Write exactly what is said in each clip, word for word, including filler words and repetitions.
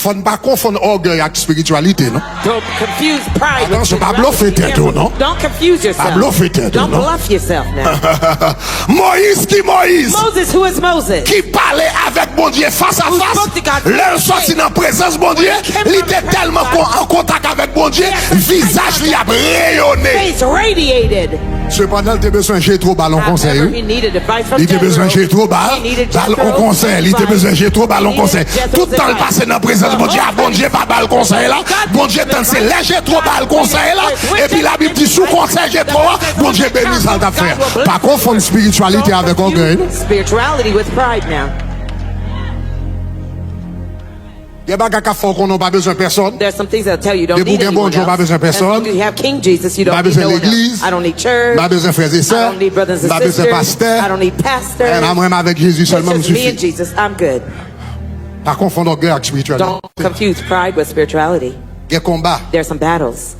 Fò n pa konfonn ògèy ak espirityalite, non. Don't confuse pride with Atansyon, pa spirituality. blofe tèt ou, non. Don't confuse yourself. Pa blofe tèt ou, Don't non. Bluff yourself now. Moyiz ki Moyiz, Moses, who is Moses? Ki pale avèk Bondye fas a Who fas. spoke to God Lè l face to sòti face. Nan prezans Bondye, When he came li from te the presence tèlman of kon- God, an kontak avèk Bondye, he had such vizaj li ap reyone. Face radiated. Sepandan, l te bezwen Jetwo ba l yon konsèy, However, he wi. needed advice from Li te bezwen Jethro. Jetwo ba He needed ba l yon Jethro's konsèy. Li te advice. Bezwen Jetwo ba l yon He needed konsèy. Jethro's Tout tan l advice. Pase nan prezans Bondye a, Bondye pa ba l konsèy la. Bondye tann se lè Jetwo ba l konsèy la. Epi Labib di sou konsèy Jetwo a, Bondye beni sa l t ap fè. Pa konfonn espirityalite avèk ògèy. Spirituality with pride now. Gen bagay k ap fè w konnen w pa bezwen pèsòn. There's some things that'll tell you don't Depi w need gen anyone Bondye, w pa else. Bezwen As long pèsòn. as you have King Jesus, you M pa don't need bezwen no one else. legliz. I don't need church. M pa bezwen frè e I sè. don't need brothers M and pa bezwen sisters. pastè. I don't need pastors. Mwen, mwen avèk Jezi It's sèlman, m just me and sifi. Jesus. I'm good. Pa konfonn ògèy ak espirityalite. Don't confuse pride with spirituality. Gen konba. There's some battles.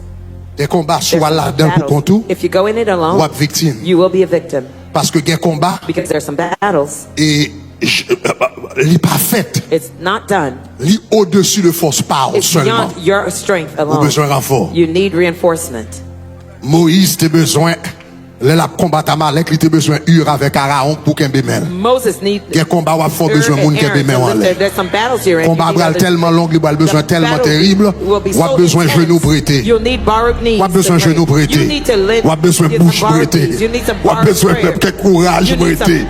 Gen konba, si There's w al some ladan pou battles. kont ou, If you go in it alone, w ap viktim. You will be a victim. Paske gen konba, Because there's some battles. E j- li pa fèt. It's not done. Li odesi de fòs pa w It's sèlman. Beyond your strength Ou alone. Bezwen ranfò. You need reinforcement. Moyiz te bezwen, lè l ap konbat Amalèk, li te bezwen Ur avèk Arawon pou kenbe men l. Moses need Gen konba w ap fè, w bezwen moun kenbe men w anlè. There's some battles you're in. Konba pral tèlman long, li pral bezwen tèlman terib, w ap bezwen jenou prete. You'll need borrowed knees. W ap bezwen jenou prete. W ap bezwen bouch prete. W ap bezwen kèk kouraj prete.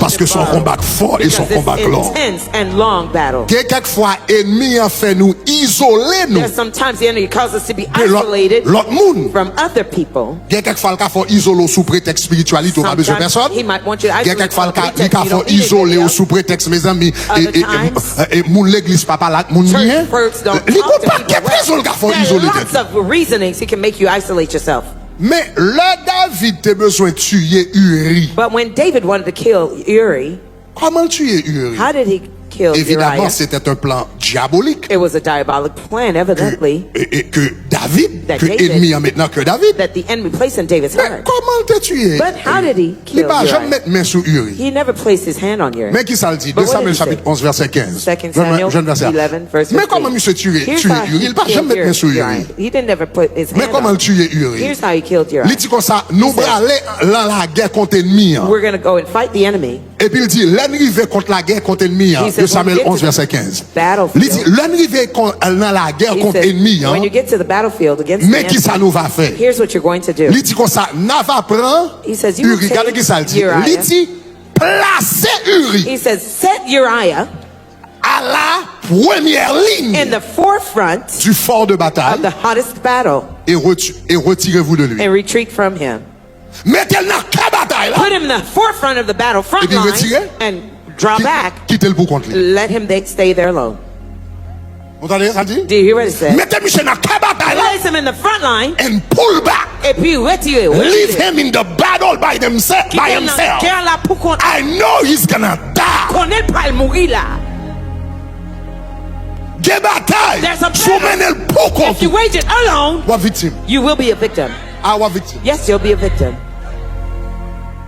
Paske se yon konba k fò e se yon konba k long. And long battle. Gen kèk fwa, enmi an fè nou izole nou There's sometimes the enemy causes us to be de lòt isolated lòt moun. From other people. Gen kèk fwa l ka fè w izole w sou pretèks espirityalite, ou pa bezwen Sometimes pèsòn. He might want you to Gen isolate kèk fwa l ka, from li ka pretext, fè you w don't need izole anybody w else. Sou pretèks, mezanmi, e, Other e, times, e, e, moun legliz pa pale ak moun li ye. Church folks don't Li talk gon to pakèt people. Rezon l ka fè w There are izole lots tèt. Of reasonings he can make you isolate yourself. Men lè David te bezwen tiye Uri, But when David wanted to kill Uri, kòman l tiye Uri? How did he kill Evidaman, Uriah? Se te yon plan dyabolik. It was a diabolic plan, Ke, evidently, e, e, ke David, That ke David- enmi an met nan kè David. That the enemy placed in David's Men heart. Kòman l te tiye? But how did he Li kill pa janm Uriah? Met men sou Uri. He never placed his hand on Uriah. Men ki sa l di? But De what did Samyèl he say? Chapit onz vèsè kenz. Second Jwenn, Samuel jwenn vèsè a. eleven, verse Men fifteen. Kòman misye tiye, Here's tiye how he Uri? Li pa janm killed met men sou Uriah. Uri. He didn't ever put his Men hand kòman on l tiye Uri? Here's how he killed Uriah. Li di konsa, nou He said, prale nan lagè kont enmi an. We're going to go and fight the enemy. Epi l di, lè n rive kont lagè kont enmi an. He said, De Samyèl when you onz get to vèsè kenz. Battlefield, Li di, lè n rive kon- nan lagè He kont said, enmi an, when you get to the battlefield against the Men ki sa enemy, Nou va fè? Here's what you're going to do. Li di konsa, n ava pran He says, you Uri. Gade ki sa l di. Uriah. Li di, plase Uri He says, set Uriah à la première ligne in the forefront du fort de of bataille the hottest battle et, reti- et retirez-vous de lui. And retreat from him. Mete l nan kè batay la. Put him in the forefront of the battle, front Epi line, retire. And draw Ki- back. Kite l pou kont li. Let him they stay there alone. Ou tande sa l di? Do you hear what it says? Mete misye nan kè batay la. Place him in the front line And pull back. Epi retire. Leave him in the battle by themselves. By Kite l nan himself. Gè la pou kont. I know he's gonna die. Konnen l pral mouri la. Gen batay. There's a Si w battle. Mennen l pou kont If you ou, wage it alone, w ap viktim. You will be a victim. A, w ap viktim. Yes, you'll be a victim.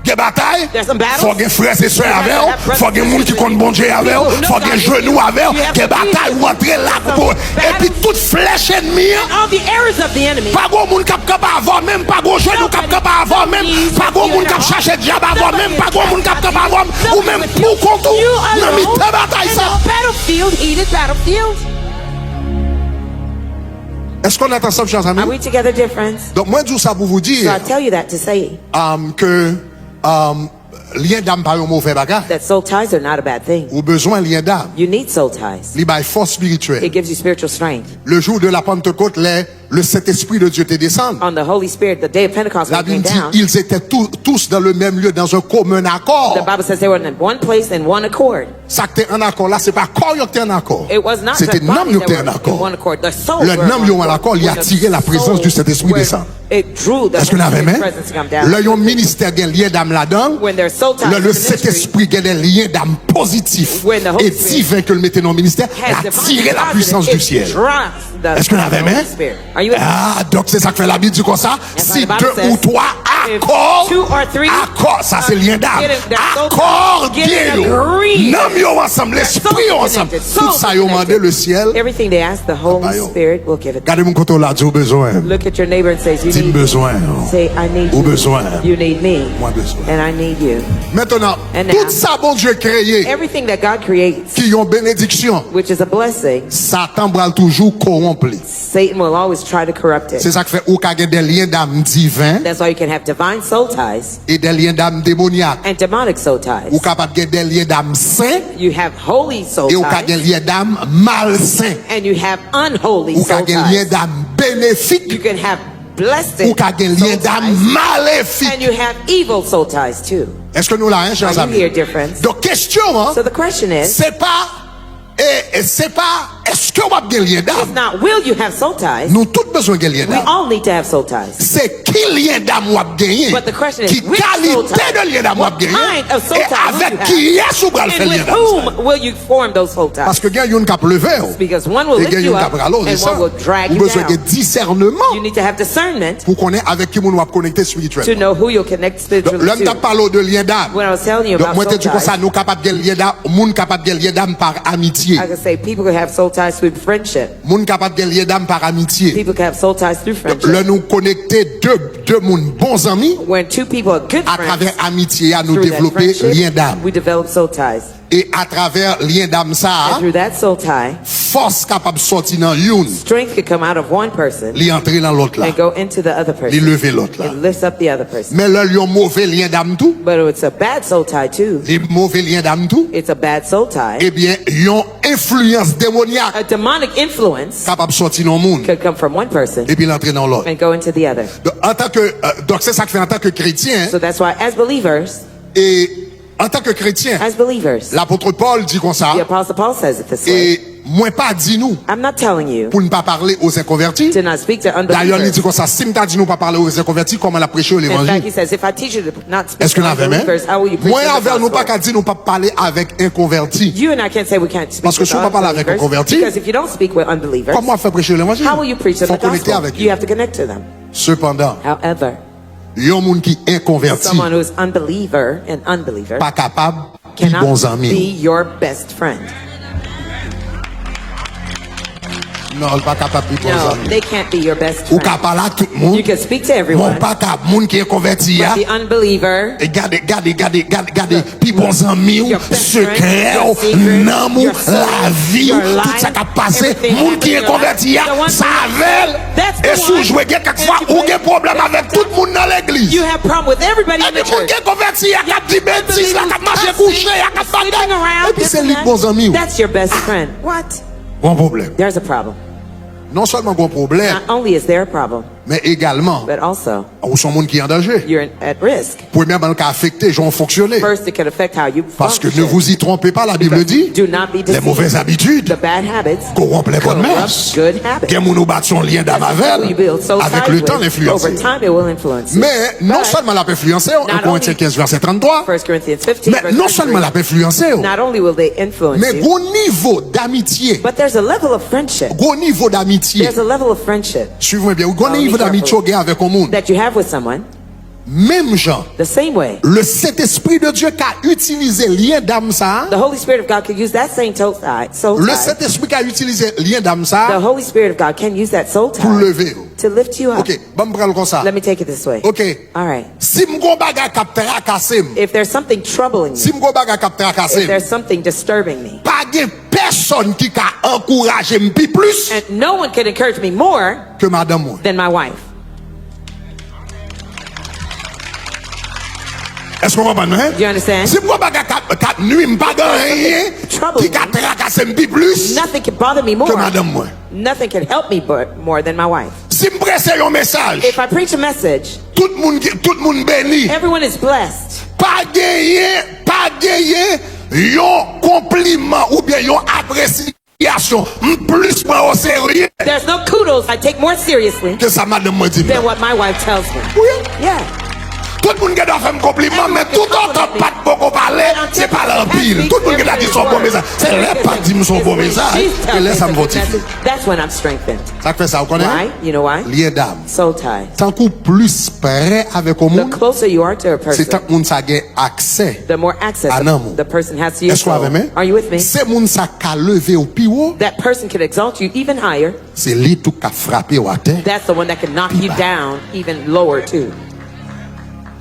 Gen batay. There's some battles. Fò gen frè e sè avè w. Fò gen moun ki konn Bondye avè w. Fò gen jenou avè w. Gen batay, ou antre la pou. Epi tout flèch enmi an. All the errors of the enemy. Pa gen moun k ap kanpe avè w menm. Pa gen jenou k ap kanpe avè w menm. Pa gen moun k ap chache dyab avè w menm. Pa gen moun k ap kanpe avè w. Ou menm pou kont ou nan mitan batay sa. Battlefield, heated battlefield. Èske nou ansanm, chè zanmi? Are we together, dear friends? Donk, mwen di w sa pou w di So I tell you that to say um, ke um, lyen dam pa yon move bagay. That soul ties are not a bad thing. Ou bezwen lyen dam. You need soul ties. Li bay fòs espirityèl. It gives you spiritual strength. Le jour de la Pentecôte, lè le Saint-Esprit de Dieu te desann, On the Holy Spirit, the day of Pentecost, when it Labib came di, down, ils étaient tous, tous dans le même lieu, dans un commun accord. The Bible says they were in one place in one accord. Sa k te an akò la, se pa kò yo k te an akò. It was not Se te the nanm body yo that k te were an akò. in one accord. The souls Lè were in nanm one yo an accord. Akò, li When the atire la présence souls du Saint-Esprit were, desann. It drew the Èske n avè Holy mwen? Spirit presence to come down. Lè yon ministè gen lyen dam ladan l, When there's soul ties lè in le the ministry, Saint-Esprit gen de lyen dam pozitif When the Holy e Spirit diven ke l mete nan ministè, l has atire divine la présence positive, du ciel. It draws the Èske n avè Holy mwen? Spirit. Are you with me? Ah, donk se sa k fè Labib di konsa, That's why si the Bible de ou says, twa Akò, akò, sa se lyen dam. Akòde yo. Nanm yo ansanm, lespri yo ansanm. Tout sa yo mande, le syèl ap ba yo. Everything they ask, the Holy Spirit will give it. Gade moun kote w la, di w bezwen. Look at your neighbor and say, you need me. Di m bezwen. Say, I need you. Ou bezwen. You need me. Mwen bezwen. And I need you. Mentnan, tout sa Bondye kreye, everything that God creates, ki yon benediksyon, which is a blessing, Satan pral toujou kowonp li. Satan will always try to corrupt it. Se sa k fè ou ka gen de lyen dam diven. That's why you can have divine soul ties. E de lyen dam demonyak. And demonic soul ties. Ou kapab gen de lyen dam sen. You have holy soul ties. E ou ka gen lyen dam malsen. And you have unholy soul ties. Ou ka gen lyen dam benefik. You can have blessed soul ties. Ou ka gen lyen dam malefik. And you have evil soul ties too. Èske nou la, en, chè zanmi? Are you here, dear friends? Donk, kesyon an, so the question is, se pa E, e se pa èske w ap gen lyen dam. It's not, will you have soul ties? Nou tout bezwen gen lyen dam. We all need to have soul ties. Se ki lyen dam w ap genyen, ki kalite de lyen dam w ap genyen, e avèk kiyès ou pral fè lyen dam sa yo. But the question is, which soul ties? What kind of soul ties do you have? And with whom will you form those soul ties? Paske gen youn k ap leve w, e gen youn k ap rale w desann. Because one will lift you up and one will drag you down. Ou bezwen gen disèneman. You need to have discernment pou konnen avèk ki moun w ap konekte espirityèlman. To know who you'll connect spiritually to. Donk, lè m t ap pale w de lyen dam, when I was telling you about soul ties, donk, mwen te di w konsa, nou kapab gen lyen dam, moun kapab gen lyen dam pa amitye. I could say people could have soul ties through friendship. Moun kapab gen lyen dam pa amitye. People can have soul ties through friendship. Donk, lè nou konekte de, de moun bon zanmi, when two people are good friends, atravè amitye a, nou devlope lyen dam. Through that friendship, we develop soul ties. E atravè lyen dam sa a, and through that soul tie, fòs kapab sòti nan youn, strength could come out of one person, li antre nan lòt la, and go into the other person, li leve lòt la. It lifts up the other person. Men lè l yon move lyen dam tou, but it's a bad soul tie too. Li move lyen dam tou, it's a bad soul tie. Ebyen, yon enfliyans demonyak, a demonic influence, kapab sòti nan moun, could come from one person, epi l antre nan lòt, and go into the other. Donk, antanke, euh, donk, se sa k fè, antanke kretyen, so that's why, as believers, e antanke kretyen, as believers, lapot Pòl di konsa, the Apostle Paul says it this way, e mwen pa di nou, I'm not telling you, pou n pa pale o zenkonvèti. To not speak to unbelievers. Dayè, li di konsa, si m ta di nou pa pale o zenkonvèti, kòman n ap preche yo levanjil? In fact, he says, if I teach you to not speak to unbelievers, how will you preach the gospel? Èske n avè m? Mwen avè w, nou pa ka di nou p ap pale avèk enkonvèti. You and I can't say we can't speak with unbelievers, paske si w pa pale avèk enkonvèti, because if you don't speak with unbelievers, kòman w ap fè preche yo levanjil? How will you preach them the gospel? Fò w konekte avèk yo. You have to connect to them. Sepandan, however, yon moun ki enkonvèti, someone who is unbeliever, an unbeliever, pa kapab pi bon zanmi w. Cannot be your best friend. Non, l pa kapab pi bon zanmi w. No, they can't be your best friend. Ou ka pale ak tout moun. You can speak to everyone. Men w pa ka, moun ki enkonvèti a. But the unbeliever, e gade, gade, gade, gade, gade, pi bon zanmi w, your best friend, sekrè w, your secret, nanm ou, your soul, lavi w, your life, tout sa k ap pase, everything happening in your life, moun ki enkonvèti a, the one who, sa avè l. That's the one. E si w jwe, gen kèk fwa ou gen pwoblèm avèk tout moun nan legliz. You have problem with everybody in the church. Epi moun ki enkonvèti a k ap di betiz la, k ap mache kouche a, k ap batay, epi se li k bon zanmi w. That's your best friend. What? Gon pwoblèm. There's a problem. Non sèlman gon pwoblèm, not only is there a problem, men egalman, but also, ou se yon moun ki an danje. You're at risk. Premyèman, l ka afekte jan w fonksyone. First, it can affect how you function. Parce que ne vous y trompez pas, la Bible dit, because do not be deceived. Les mauvaises habitudes, the bad habits, corrompent les bonnes mœurs. Corrupt good habits. Gen moun ou bati yon lyen dam avè l, you build soul ties with, avèk letan l enfliyanse. Over time it will influence you. Men non sèlman l ap enfliyanse w, en Korentyen kenz vèsè tranntwa, First Corinthians fifteen, men non sèlman l ap enfliyanse w, not only will they influence you, men gon nivo damitye. But there's a level of friendship. Gon nivo damitye. There's a level of friendship. Suiv mwen byen. Gon nivo damitye w gen avèk yon moun. That you have with someone. Menm jan, the same way, le Saint-Esprit de Dieu ka itilize lyen dam sa a. The Holy Spirit of God could use that same soul tie, soul tie. Le Saint-Esprit ka itilize lyen dam sa a. The Holy Spirit of God can use that soul tie, pou leve w, to lift you up. Ok, ban m pran l konsa. Let me take it this way. Ok. All right. Si m gon bagay k ap trakase m, if there's something troubling me, si m gon bagay k ap trakase m, if there's something disturbing me, pa gen pèsonn ki ka ankouraje m pi plis, and no one can encourage me more, ke madanm mwen, than my wife. Èske w konprann mwen? You understand? Si m gon bagay k ap, k ap nwi m, pa gen anyen ki ka trakase m pi plis, nothing can bother me more, ke madanm mwen. Nothing can help me but more than my wife. Si m preche yon mesaj, if I preach a message, tout moun ki, tout moun beni. Everyone is blessed. Pa genyen, pa genyen yon konpliman oubyen yon apresyasyon m plis pran oserye. There's no kudos I take more seriously, ke sa madanm mwen di m nan, than what my wife tells me. Wi. Yeah. Tout moun gen dwa fè m konpliman, men toutotan Pat poko pale, se pale anpil. Tout moun gen dwa di se yon bon mesaj. Se lè Pat di m se yon bon mesaj, e lè sa m fòtifye. That's when I'm strengthened. Sa k fè sa, ou konnen? Why? You know why? Lyen dam. Soul ties. Tankou plis prè avèk yon The moun, closer you are to a se person, tank moun sa gen aksè the more access a nanm ou. The person has to your Èske w avè soul. m? Are you with me? Se moun sa ka leve w pi wo, That person can exalt you even higher. Se li tou k ka frape w atè. That's the one that can knock you down even lower too.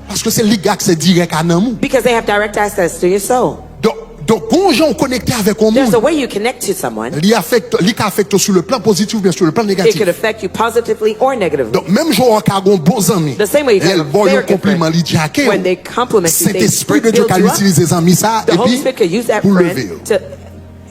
Paske se li k gen aksè dirèk a nanm ou. Because they have direct access to your soul. Donk, donk gon jan w konekte avèk yon There's a moun. Way you connect to someone. Li afekte, li ka afekte w sou le plan pozitif oubyen sou le plan It negatif. Could affect you positively or negatively. Donk, menm jan w ka gen yon bon zanmi, The same way you lè can l have ba w a yon very good konpliman, friend. Li djake When w, they compliment you, they Sentespri de Dye build ka you up. Itilize zanmi sa a The Holy epi Spirit could use that pou friend leve w. To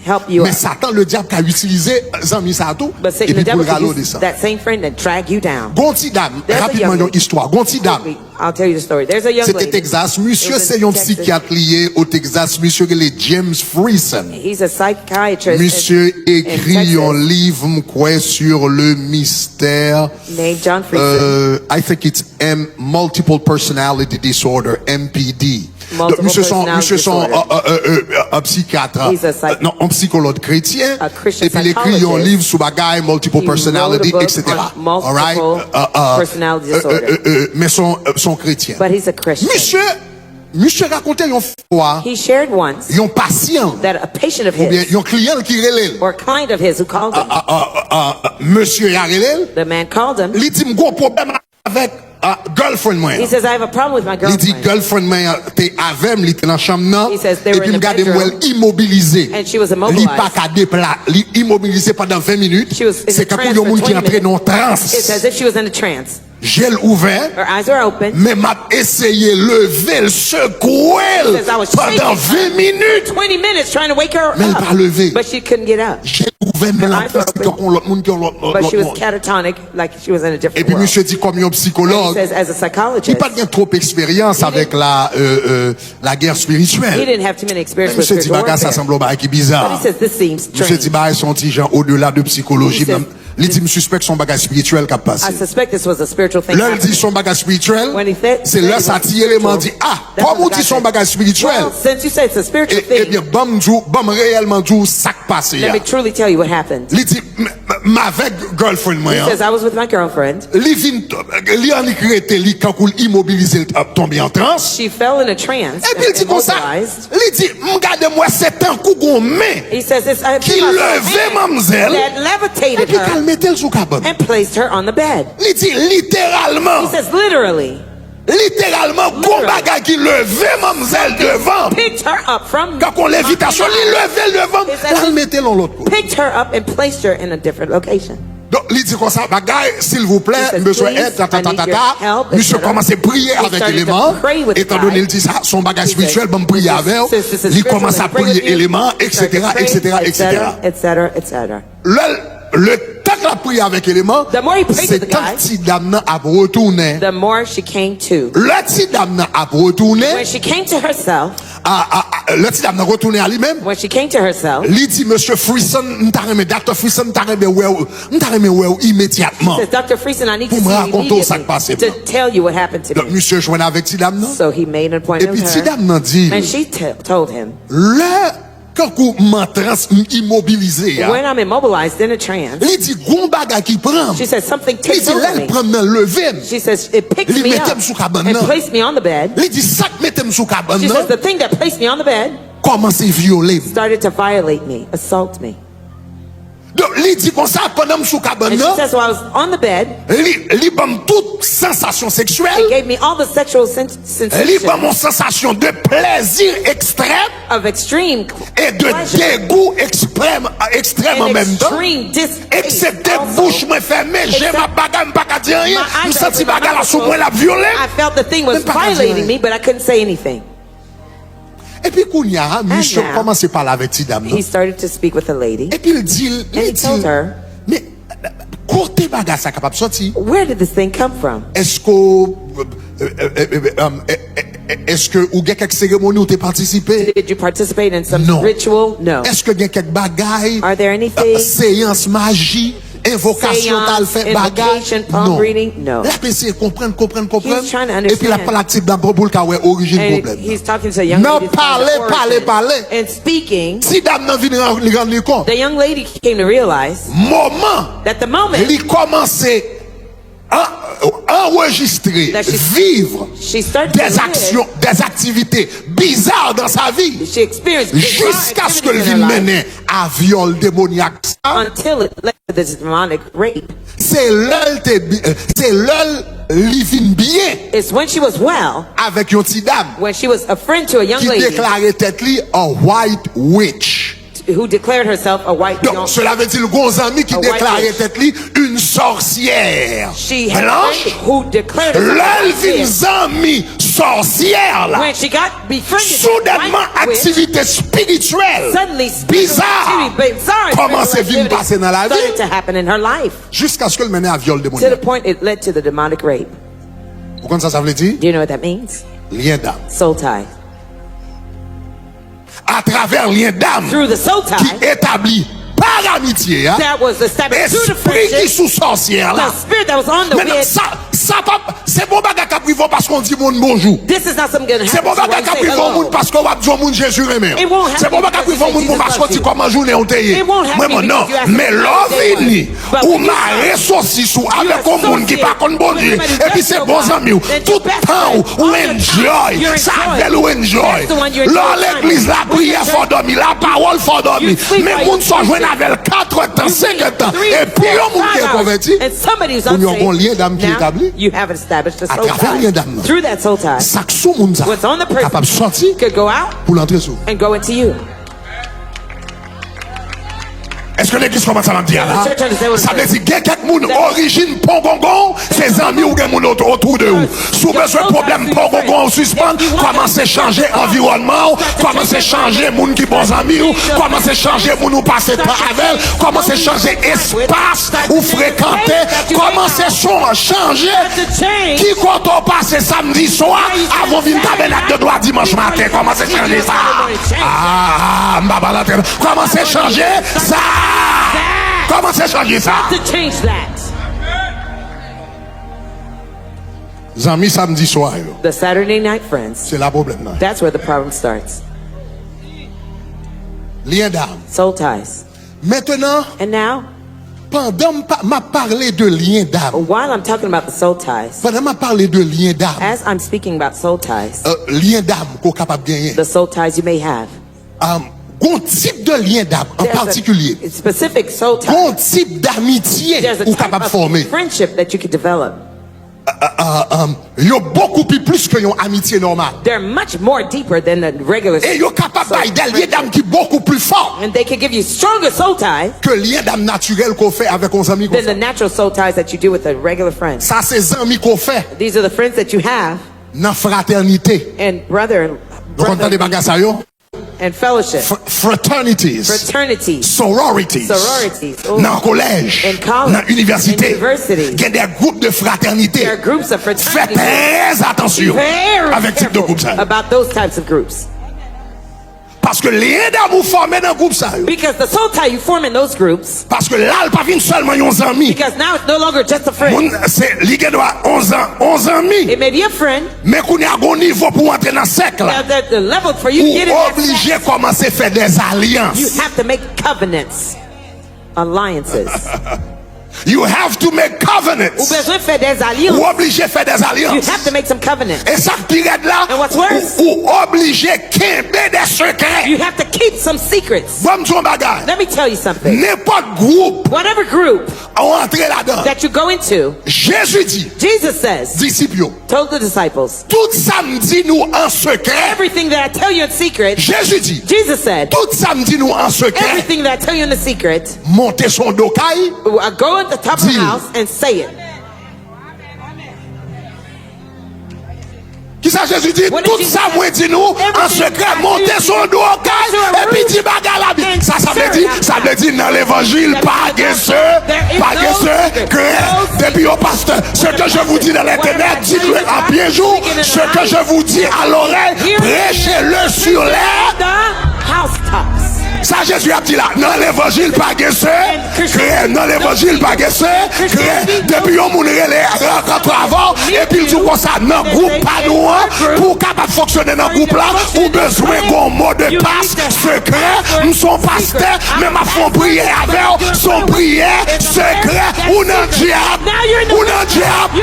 help you Men up. Satan le dyab ka itilize zanmi sa a tou But Satan the epi pou devil l rale w could use desann. That same friend and drag you down. Gon ti dam, There's a rapidman young yon lady. Istwa, gon ti dam. Quickly, I'll tell you the story. There's a young Se te lady. Texas. It Misye was se in yon Texas. Psikyat li ye o Texas. Misye rele James Freeson. He's a psychiatrist. Misye In, in ekri yon Texas. Liv, m kwè, sur le mystère. Named John Freeson. Euh, I think it's M, multiple personality disorder, M P D. Multiple Donk, misye son, personality misye son disorder. euh, euh, euh, euh, un psychiatre, He's a euh, psych- non, un psychologue chrétien, A Christian epi l ekri yon psychologist. Liv sou bagay multiple He wrote a personality, book et cetera. On multiple Alright? Euh, euh, personality euh, disorder. Euh, euh, men son, euh, son kretyen. But he's a Christian. Misye, misye rakonte yon fwa, He shared once yon pasyan, that a patient of oubyen his yon kliyan ki rele l. Or a client of his who called him. Ah, ah, ah, ah, mesye a rele l. The man called him. Li di m gon pwoblèm avèk ah, girlfriend mwen. He says, I have a problem with my Li di girlfriend. Girlfriend mwen an te avè m, li te nan chanm nan. He says they were Epi in m the gade m wè l bedroom. Imobilize. And she was Li pa immobilized. Ka depla, li imobilize pandan ven minit. She was in Se a kankou trance yon for moun ki twenty antre nan yon minutes. trans. It's as if she was in a trance. Je l ouvè, Her eyes are open. Men m ap eseye leve l, sekwe l Says, I was pandan shaking ven minit. Twenty minutes trying to wake her Men l pa up. leve. But she couldn't get up. Je l ouvè, men l Her ap eyes were danse open. Tankou yon lòt moun ki yon lòt lòt But she was lòt. Catatonic, like she was in a different Epi world. Misye di kòm yon He psikològ, says, as a li psychologist, He didn't have too many experiences Misye with di spiritual bagay sa warfare. Sanble yon bagay ki biza. But he says, this seems Misye di strange. Bagay sa yon ti jan odela de psikoloji. He says, Menm li di m sispèk se yon bagay espirityèl k ap pase. I suspect this was a spiritual thing Lè l di happening. Se yon bagay espirityèl, When he said, se lè sa ti eleman di, ah, That's kòm ou what di se yon God bagay said. Well, espirityèl, since you say it's a spiritual e- thing, ebyen, ban m di w, ban m reyèlman di w sa k pase let a. Me truly tell you what happened. Li di, m m- m avèk girlfriend mwen He an. Says, I was with my girlfriend. Li vin, li annik rete, li kankou l imobilize, l t ap tonbe an trans. She fell in a trance Epi l and di konsa, immobilized. Li di, m gade m wè se tankou gon men He says, it's, I ki leve manmzèl, that levitated epi k al her mete l sou kabann. And placed her on the bed. Li di, literalman, He says, literally, literalman, gon bagay ki leve manmzèl devan. Picked her up from Kankou yon levitasyon, li leve l devan, It's l as al if mete l yon lòt kote. Picked her up and placed her in a different location. Donk, li di konsa, bagay, silvouplè, He said, m bezwen "Please, èd, ta, ta, I ta, need ta, your ta. help, Misye et cetera." Kòmanse priye He avèk started to eleman, pray with the etan guy. done l di sa, se yon bagay espirityèl, ban m priye avè w. Since this is Li spiritual, kòmanse let ap me pray priye with you. Eleman, He started to eksetera, pray, eksetera, et cetera, eksetera. et cetera, et cetera. Lè, letan l ap priye avèk eleman, The more he prayed se with the tan guy, ti dam nan ap retounen. The more she came to. Lè ti dam nan ap retounen, When she came to herself, a, a, a, lè ti dam nan retounen a li menm, when she came to herself, li di, Mesye Frison, m ta renmen, Doktè Frison, m ta renmen wè w, m ta renmen wè w imedyatman. Says, Doctor Freeson, I need to Pou see m you rakonte w sa k immediately pase m to nan. Tell you what happened to Donk, me. Misye jwenn avèk ti dam nan. So he made an appointment Epi with ti dam nan her. Di And li, she t- told him, Lè, kankou m an trans, m imobilize a, When I'm immobilized in a trance, li di, gon bagay ki pran m. She says, something Li takes di, lè over l me. Pran m nan, leve m. She says, it picks Li me mete up m sou kabann and nan. Placed me on the bed. Li di, sa k mete m sou kabann She says, nan the thing that placed me on the bed kòmanse vyole m. Started to violate me, assault me. Donk, li di konsa, pandan m sou kabann And she nan, says, while I was on the bed, li, li ban m tout sansasyon seksyèl, it gave me all the sexual sen- li ban m sensations yon sansasyon de plèzi ekstrèm of extreme e de pleasure degou ekstrèm, ekstrèm an and menm tan. Extreme distaste Eksepte also. Bouch mwen fèmen, je m ap bagay, m pa ka di anyen, My eyes m are santi open, my bagay la mouth sou mwen, l ap vyole m, I felt the m thing pa ka di violating anyen. Me, but I couldn't say anything. Epi kounye a, misye now, kòmanse pale avèk ti dam He nan. Started to speak with the lady. Epi l di l, And li he di told l, her, Men, kote bagay sa kapab sòti? Where did this thing come from? Èske w, èske ou gen kèk seremoni ou te patisipe? Did you participate in some Non. Ritual? No. Èske gen kèk bagay, Are there anything, seyans maji, envokasyon, t al fè bagay. Non. L ap eseye konprann, konprann, konprann. Epi l ap pale ak ti dam nan pou l ka wè orijin pwoblèm nan. Nan pale, pale, pale, ti dam nan vin rann li kont moman li kòmanse an- anrejistre, viv des actions, des activités bizarres dans sa vie, jiskaske l vin mennen a vyòl demonyak sa. Se lè l te bi- se lè l li vin byen avèk yon ti dam ki deklare tèt li a white witch. Donk, cela veut dire l gon zanmi ki deklare tèt li une sorcière blanche. Lè l vin zanmi sòsyè la, soudènman, aktivite espirityèl biza kòmanse vin pase nan lavi l, jiskaske l mennen a vyòl demonyak. Ou konn sa sa vle di? Lyen dam. Atravè lyen dam ki etabli pa amitye a, espri ki sou sòsyè la. Mentnan, sa, sa p ap, se pa yon bagay k ap rive w paske w di moun bonjou. Se pa yon bagay k ap rive yon moun paske w ap di yon moun Jezi renmen w. Se pa yon bagay k ap rive yon moun pou paske w di kòman jounen w te ye. Mwen, mwen, non. Men lè w vini, ou mare sosis ou avèk yon moun ki pa konn Bondye, epi se bon zanmi w. Tout tan w, ou enjoy. Sa bèl, ou enjoy. Lè w legliz la, priyè fè w dòmi, lapawòl fè w dòmi. Men moun sa w jwenn avè l katrè tan, senkè tan, epi yon moun gen konvèti, kounye a w gon lyen dam ki etabli. Atravè lyen dam nan, sa k sou moun sa kapab sòti pou l antre sou ou. Èske legliz konprann sa m ap di a la? Sa vle di, gen kèk moun, orijin pongongon, se zanmi w gen moun otou, otou de ou. Si w bezwen pwoblèm pongongon w sispann, kòmanse chanje anviwònman w, kòmanse chanje moun ki bon zanmi w, kòmanse chanje moun ou pase tan avè l, kòmanse chanje espas ou frekante, kòmanse chon- chanje ki kote w pase samdi swa avan w vin tabènak de glwa dimanch maten. Kòmanse chanje sa. Ah, ah, m pa pale antre nou. Kòmanse chanje sa. Kòmanse chanje sa. Zanmi samdi swa yo, se la pwoblèm nan ye. Lyen dam. Mentnan, pandan m pa- m ap pale de lyen dam, pandan m ap pale de lyen dam, euh, lyen dam ke w kapab genyen. Um, gon tip de lyen dam an patikilye. Gon tip damitye ou kapab fòme. Ah, ah, um, yo bokou pi plis ke yon amitye nòmal. E yo kapab bay de lyen dam ki bokou pi fò ke lyen dam natirèl ke w fè avèk yon zanmi konsa. Sa se zanmi ke w fè. Nan fratènite. Nou konn tande bagay sa yo? Fraternities, sororities, nan kolèj, nan inivèsite, gen de gwoup de fratènite. Fè trè atansyon avèk tip de gwoup sa yo. Paske lyen dam ou fòme nan gwoup sa yo. Paske la, l pa vin sèlman yon zanmi. Moun, se, li gen dwa yon zan- yon zanmi. Men kounye a, gon nivo pou w antre nan sèk la, ou oblije kòmanse fè dèzalyans. You have to make covenants. Ou oblije fè dèzalyans. E sa k pi rèd la, ou, ou oblije kenbe de sekrè. Ban m di w yon bagay. Nenpòt gwoup ou antre ladan, Jezi di disip yo, tout sa m di nou an sekrè. Jezi di, tout sa m di nou an sekrè, monte sou yon do kay, di l. Kisa Jezi di? Tout sa mwen di nou an sekrè, monte sou yon do kay, epi di bagay la. Sa, sa vle di, sa vle di nan levanjil, pa gen se, pa gen sekrè. Depi yon pastè, ce que je vous dis dans l'internet, dites-le en pied jour. Ce que je vous dis à l'oreille, prêchez-le sur les housetops. Sa Jezi ap di la, nan levanjil pa gen sekrè, nan levanjil pa gen sekrè. Depi yon moun rele rankontre avè w, epi l di w konsa, nan gwoup pa nou an, pou w kapab fonksyone nan gwoup la, ou bezwen gon mo de pas sekrè. M se yon pastè, men m ap fè yon priyè avè w, se yon priyè sekrè. Ou nan dyab, ou nan dyab,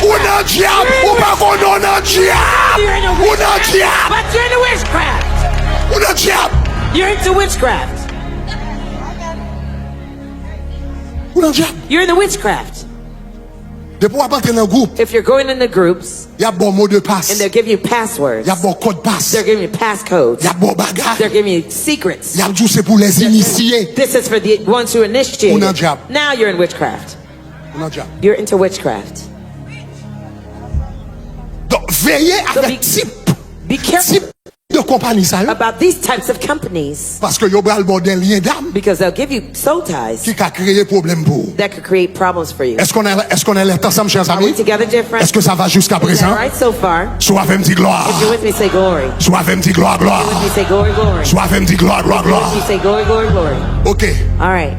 ou nan dyab, ou pa konnen w nan dyab, ou nan dyab, ou nan dyab. You're into witchcraft. Ou nan dyab. You're in the witchcraft. Depi w ap antre nan gwoup, If you're going in the groups y ap ba w mo de pas, and they're giving you passwords, y ap ba w kòd pas, they're giving you passcodes, y ap ba w bagay, they're giving you secrets. Y ap di w se pou les initiés. This is for the ones who are initiated. Ou nan dyab. Now you're in witchcraft. Ou nan dyab. You're into witchcraft. Donk veye So avèk be, tip, be careful tip de konpayi sa yo. About these types of companies Paske yo pral ba w de lyen dam because they'll give you soul ties ki ka kreye pwoblèm pou ou. That could create problems for you. Est-ce qu'on est, est-ce qu'on est ensemble, chers Are we amis? together, dear friends? Est-ce que ça va jusqu'à Is that présent? Right so far? Si w avè m di glwa. If you're with me, say glory. Si w avè m di glwa, glwa. If you say glory, glory. Si w avè m di glwa, glwa, If you glwa. say glory, glory, glory. Ok. All right.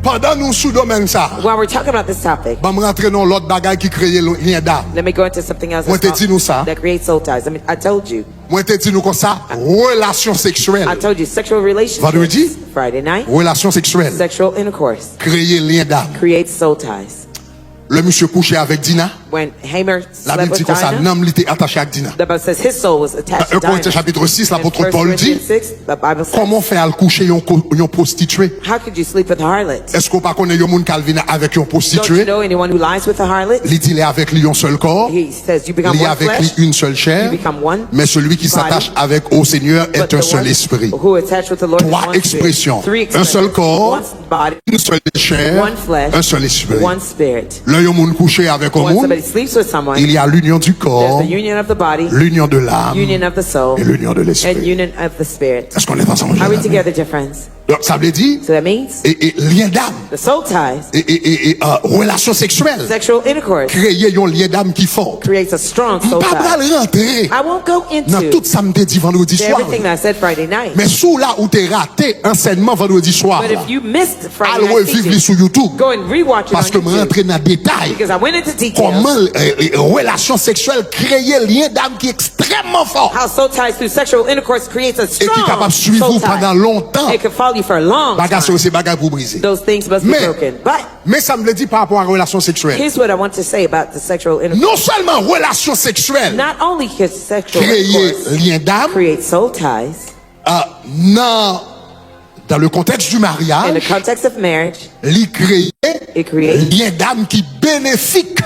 Pandan nou sou domèn sa, While we're talking about this topic, ban m rantre nan lòt bagay ki kreye lyen dam. Let me go into something else Mwen te that's di nou sa. That creates soul ties. I mean, I told you. Mwen te di nou konsa, relasyon seksyèl. I told you sexual relations. Vandredi. Friday night. Relasyon seksyèl. Sexual intercourse Kreye lyen dam. Creates soul ties. Lè misye kouche avèk Dina, When Hamer Labib slept di with konsa, Dinah, nanm li te atache ak Dina. The Bible says his soul was attached Nan to un Korentyen Dinah. Chapit sis, In lapot First Pòl di, Corinthians six, the Bible says, kòman w fè al kouche yon, ko- yon pwostitye? How could you sleep with a harlot? Èske w pa konnen yon moun k al vin avèk yon Don't you pwostitye? Know anyone who lies with a harlot? Li di li avèk li yon sèl kò, He says you become li one avèk flesh. Li yon sèl chè, You become one men celui qui body, s'attache avec au Seigneur But est un the seul one esprit. Who attached with the Lord is Trois one spirit. expressions. Three Un seul expressions. corps, One body, une seule chair, one flesh, un seul esprit. One spirit. Lè yon moun kouche avèk yon When moun, somebody sleeps with someone, il y a l'union du there's corps, the union of the body, l'union de l'âme union of the soul, et l'union de and l'esprit. union of the spirit. Est-ce qu'on est ensemble? Are we together, dear friends? Donc ça veut dire, So that means et, et lien d'âme, the soul ties, et, et, et, et, euh, relation sexuelle, sexual intercourse kreye yon lien d'âme ki fò. Creates a strong M soul pa pral tie. Rantre I won't go into nan tout sa m te di vandredi swa. Everything that I said Friday night. Men si w la ou te rate ansèyman vandredi swa, But if you missed Friday al night reviv li teaching, sou YouTube. Go and rewatch it on Paske mwen YouTube. Rantre nan detay. Because I went into details. Kòman eh, eh, relasyon seksyèl kreye lien d'âme ki ekstrèmman fò. How soul ties through sexual intercourse creates a E ki strong kapab swiv soul ou tie. Pandan lontan. It can follow you for a long Bagay sa yo time. Se bagay pou brize. Those things must be Men, broken. But Men sa m vle di pa rapò a relasyon seksyèl. Here's what I want to say about the sexual intercourse. Non sèlman relasyon seksyèl Not only can sexual kreye intercourse lien d'âme, create soul ties, euh, nan dans le contexte du in the mariage, context of marriage, li kreye it creates lien d'âme ki benefik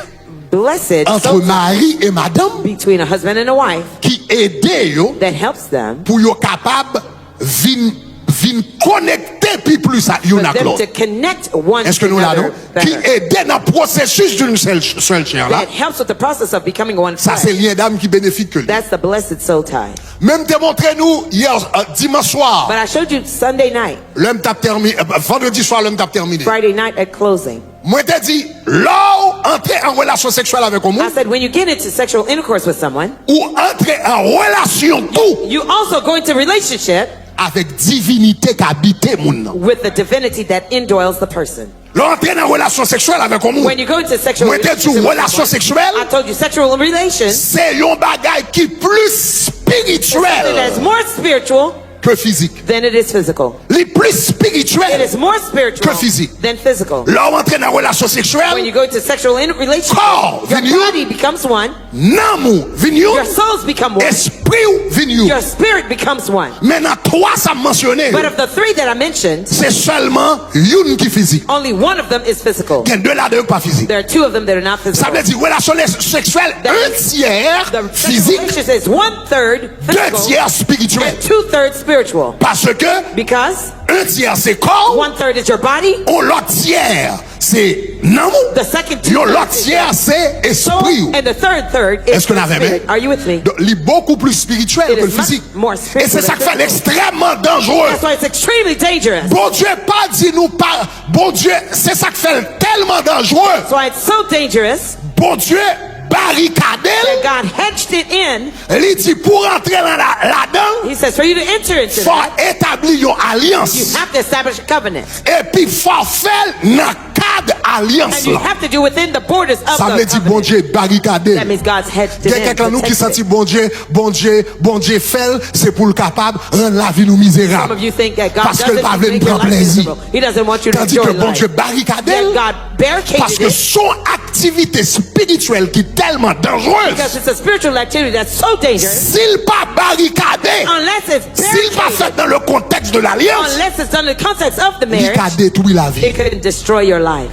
blessed entre soul ties mari et madame between a husband and a wife ki ede yo that helps them pou yo kapab vin vin konekte pi plis ak youn for ak them to lòt. Connect one Èske to nou la another non? Ki better. Ede nan pwosesis d'une seule, seule chair la. That helps with the process of becoming one Sa se flesh. Lien d'âme ki benefik ke li. That's the blessed soul tie. Men m te montre nou yè euh, dimanch swa. But I showed you Sunday night, Lè m t ap tèmine, euh, vandredi swa lè m t ap tèmine. Friday night at closing. Mwen te di, lè w antre an relasyon seksyèl avèk yon I moun, said, when you get into sexual intercourse with someone, ou antre an relasyon tou you also go into relationship avèk divinite k abite moun nan. With the divinity that indwells the person. Lè w antre nan relasyon seksyèl avèk yon moun, When you go into sexual mwen te di w relationship with relasyon someone, seksyèl I told you sexual relations se yon bagay ki plis is something that's espirityèl more spiritual ke fizik. Than it is physical. Li plis espirityèl It is more spiritual ke fizik. Than physical. Lè w antre nan relasyon seksyèl, When you go into sexual in- relationship, kò w your vin youn, body becomes one, nanm ou vin youn, your souls become one, espri w vin youn. Your spirit becomes one. Men nan twa sa m mansyone, But of the three that I mentioned, se sèlman youn ki fizik. Only one of them is physical. Gen de ladan yo k pa fizik. There are two of them that are not Sa vle physical. Di relasyon le- seksyèl, That un means tiers The sexual fizik, relationship is one third deux physical tiers spirituel. And two thirds spiritual. Paske Because un tiers se kò w, one third is your body, yon lòt tiers se nanm ou, the second two yon lòt thirds is tiers se your soul, espri w. And the third third is Èske nou your avè m? Spirit. Are you with me? Donk, li bokou plis espirityèl It ke is fizik. much more E se sa k fè l spiritual. Ekstrèmman danjere. That's why it's extremely dangerous. Bondye pa di nou pa. Bondye, se sa k fè l tèlman danjere. That's why it's so dangerous. Bondye barikade l. That God hedged it in. Li di pou rantre lan la- ladan l, He says for you to enter into fò that, etabli yon you alyans. Have to establish a covenant. Epi fò fè l nan kad alyans And you lan. Have to do within the borders of Sa vle the di covenant. Bondye barikade That l. Means God's hedged it Gen in, kèk lan nou ki protected santi it. Bondye, Bondye, Bondye fè l, se pou l kapab rann lavi nou Some mizerab. Of you think that God Paske l doesn't pa vle n make your pran life plezi. Miserable. He doesn't want you to Tandis enjoy ke Bondye Life. Barikade Yet l, God barricaded paske it. Se yon aktivite espirityèl ki tèlman danjrez. Because it's a spiritual activity that's so dangerous. Si l pa barikade, Unless it's si l pa barricaded, fèt nan le contexte de l'alliance, Unless it's done in the context of the li ka marriage, detwi lavi. It could destroy your life.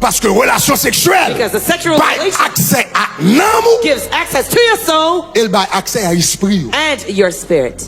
Paske relasyon seksyèl Because the sexual bay relation- aksè a nanm ou Gives access to your soul e l bay aksè a espri ou. And your spirit.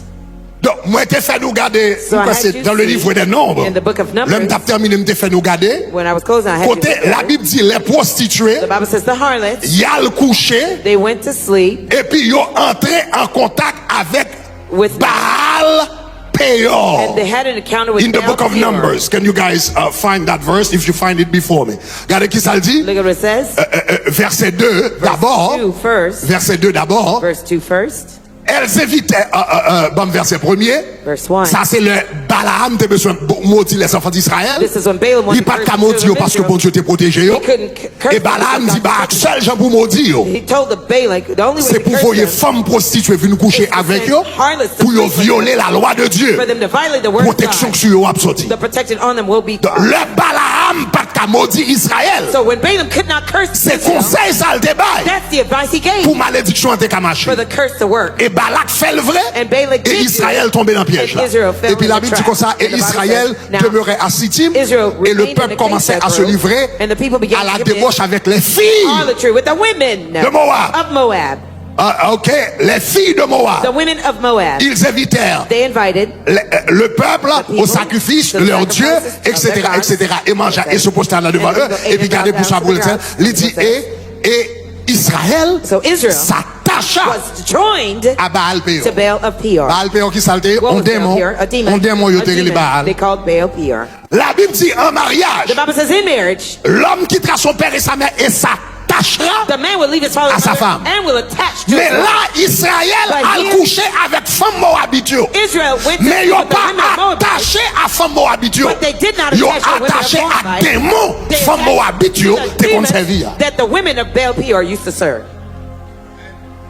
Donk, mwen te fè nou gade, So I mwen had se you dans le see livre des Nombres. In the book of Lè m Numbers, t ap tèmine, m te fè nou gade. When I was closing, I had Kote you see Labib di les prostituées, The Bible says the harlots, y al kouche, they went to sleep epi yo antre an kontak avèk with Baal Peor. And they had an encounter with In the Baal book of Peor. Numbers. Can you guys uh, find that verse if you find it before me? Gade ki sa l di. Look at what it says. Euh, euh, euh, verset deux Verse d'abord. two first. Verset deux d'abord. Verse two first. Elles évitèrent, euh, euh, euh, ban m vèsè premye. Verse one. Sa se lè Balaam te bezwen bo- modi les enfants d'Israël. This is when Balaam wanted Li pa t ka to curse modi yo the paske Bondye te pwoteje yo. He couldn't c- curse E them Balaam because di, ba ak sèl jan pou modi yo, He told the Balak, the only way se to pou curse voye them fanm pwostitye vin kouche is to avèk send yo, harlots to pou yo sleep with vyole them, lalwa de Dye. For them to violate the word of Pwoteksyon God. Sou yo ap soti. The protection on them will be Donk, lè Balaam pa t ka modi Izrayèl, So when Balaam could not curse se Israel, konsèy sa l te bay That's the advice he gave pou malediksyon an te ka mache. For the curse to work. E Balak fè l vre, And Balak e did Izrayèl it, tonbe nan pyèj and la. Israel fell Epi in the Labib di trap. Konsa, et And the Bible Israël says, Now, demeurait à Sittim, Israel et le remained in peuple the commençait King's à se Road, livrer And the people began à la to commit débauche avec les filles harlotry with the women de Moab. Of Moab. Ah, ok, les filles de Moab. The women of Moab. Ils invitèrent They invited le, le peuple the people au sacrifice to de the leur Dieu, sacrifices of their et cetera, gods. et cetera, et mangèrent et se prostèrent devant eux, And they et puis bowed gardez pour down ça to pour the le ground. Li di, et, et Israël So Israel s'attacha was joined à Baal Péor. To Baal of Peor. Baal Peor ki sa l te ye? What On was Baal démon. Peor? A demon. On démon yo A te rele demon. Baal. They called Baal Peor. Labib di an maryaj, The Bible says in marriage, l'homme quittera son père et sa mère et s'attachera the man will leave his father à sa and mother femme. And will attach to Men his la, wife. Izrayèl But al here- Kouche avèk fanm Mowabit yo. Israel went to Men yo sleep with the pa women of Moab. Atache a fanm Mowabit yo. But they did not Yo attach the women of atache ak Moabite. Demon They fanm attached Mowabit to yo the te konn demons sèvi a. That the women of Baal Peor used to serve.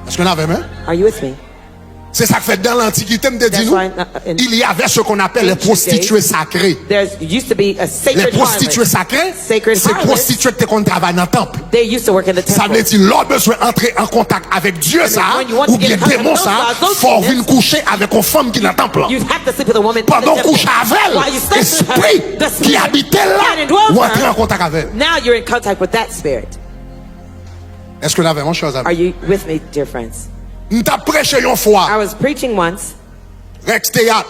Èske n avè m? Are you with me? Se sa k fè dan lantikite, m te di That's nou, why, uh, in il y avait ce qu'on appelle les ancient days, prostituées sacrées. There used to be a Les sacred prostituées harlot. Sacrées, Sacred se harlots. Pwostitye te konn travay nan tanp. They used to work in the temple. Sa vle di, lè w bezwen antre an kontak avèk Dye sa, When you want to oubyen get in contact demon with sa, those gods, those fò w vin demons, kouche avèk yon fanm ki nan tanp lan. You have to sleep with a woman in the Pandan w temple. Kouche avè l, While you slept with her, espri the ki spirit abite l la, that indwells w antre her, an kontak avè l. Now you're in contact with that spirit. Èske n avè m, chè Are zanmi? You with me, dear friends? M t ap preche yon fwa. I was preaching once, Rex Teyat.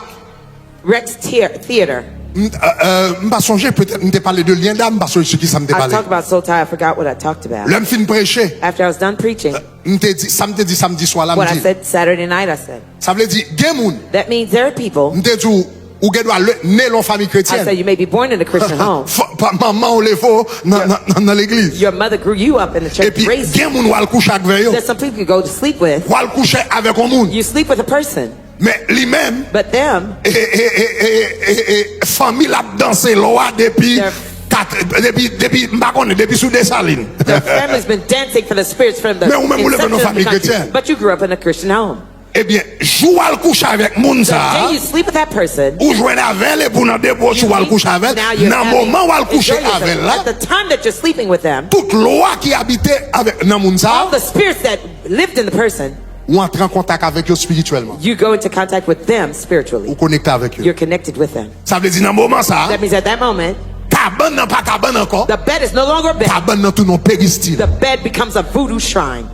Rex Theater. M, euh, euh, m pa sonje, petèt m te pale de lyen dam, m pa sonje sou ki sa m te I pale. Talked about soul tie. I forgot what I talked about. Lè m fin preche, After I was done preaching, m te di, sa m te di samdi swa la, m what I di. Said Saturday night, I said, Sa vle di, gen moun, that means there are people. M te di w, ou gen dwa le, ne l yon fanmi I said, kretyèn. You may be born in a Christian home. F- pa- Manman w leve w nan, nan, nan, nan legliz. Your mother grew you up in the church, Epi raised you. Gen moun w al kouche ak vè yo. There's some people you go to sleep with. W al kouche avèk yon moun. You sleep with a person. Men li menm, But them, e, e, e, e, e, e, fanmi l ap danse lwa depi, Their- kat, depi, depi, m pa konnen, depi sou Desalin. Their family's been dancing for the spirits from the Men ou menm ou leve nan inception of the fanmi country. Kretyèn. But you grew up in a Christian home. Ebyen, jou w al kouche avèk moun The sa a, Day you sleep with that person, ou jwenn avè l epi w nan debòch, ou al kouche avè l. now you're Nan having moman w al kouche enjoying yourself. Avè l la, At the time that you're sleeping with them, Tout lwa ki abite avè, nan moun sa All the spirits that lived in the person, ou antre an kontak avèk yo espirityèlman. You go into contact with them spiritually. Ou konekte avèk yo. You're connected with them. Sa vle di nan moman sa a, That means at that moment, kabann nan pa kabann ankò. The bed is no longer a bed. Kabann nan tounen yon peristil. The bed becomes a voodoo shrine.